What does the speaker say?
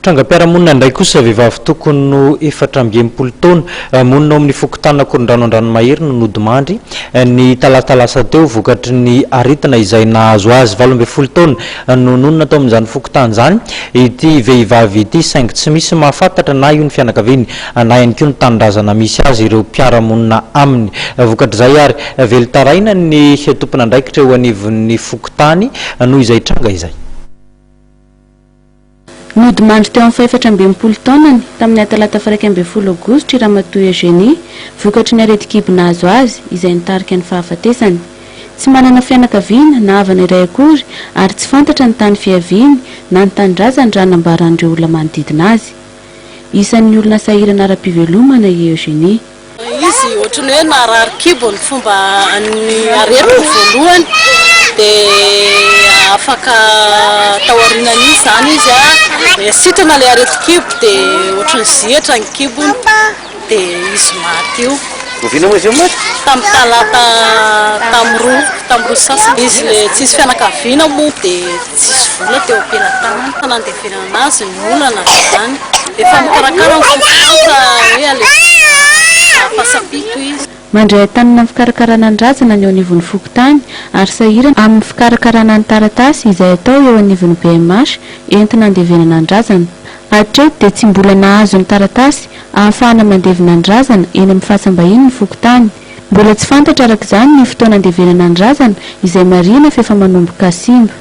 Trangam-piarahamonina indray kosa, vehivavy tokony ho 64 taona, monina ao amin'ny fokontany Ankorondrano Andranomahery no nodimandry ny talata lasa teo vokatry ny aretina izay nahazo azy. 18 taona no nonina tao amin'izany fokontany izany ity vehivavy ity saingy tsy misy mahafantatra na io ny fianakaviany na ihany koa ny tanindrazana misy azy ireo mpiara-monina aminy. Vokatr'izay ary, velon-taraina ny tompon'andraikitra eo anivon'ny fokontany noho izay tranga izay. Nodimandry teo amin'ny fahefatra ambin'ny taonany, tamin'ny talata faha 11 aogositra i Ramatoa Eugénie, vokatry ny aretin-kibo nahazo azy, izay nitarika ny fahafatesany. Tsy manana fianakaviana na havana iray akory ary tsy fantatra ny tany fiaviany na ny tanindrazany raha nambaran'ireo olona manodidina azy. Isan'ny olona sahirana ara-pivelomana i Eugénie. Izy ohatran'ny hoe narary kibo ny fomba ny aretiny voalohany dia afaka tao aorianan'iny izany izy a, sitrana ilay aretin-kibo dia ohatran'ny zihatra ny kibony dia izy maty io. Oviana moa izy io maty? Tamin'ny talata tamin'ny roa, tamin'ny roa sy sasany. Izy ilay tsisy fianakaviana moa dia tsisy vola teo am-pelatanany. Nandevenana azy ny olana izany. Efa mikarakara ny fokontany fa hoe alefa Ampasampito izy. Mandray an-tanana ny fikarakarana ny razana ny eo anivon'ny fokontany ary sahirana amin'ny fikarakarana ny taratasy izay atao eo anivon'ny BMH entina andevenana ny razana. Hatreto dia tsy mbola nahazo ny taratasy ahafahana mandevina ny razana eny amin'ny fasam-bahiny ny fokontany. Mbola tsy fantatra araka izany ny fotoana andevenana ny razana izay marihina fa efa manomboka simba.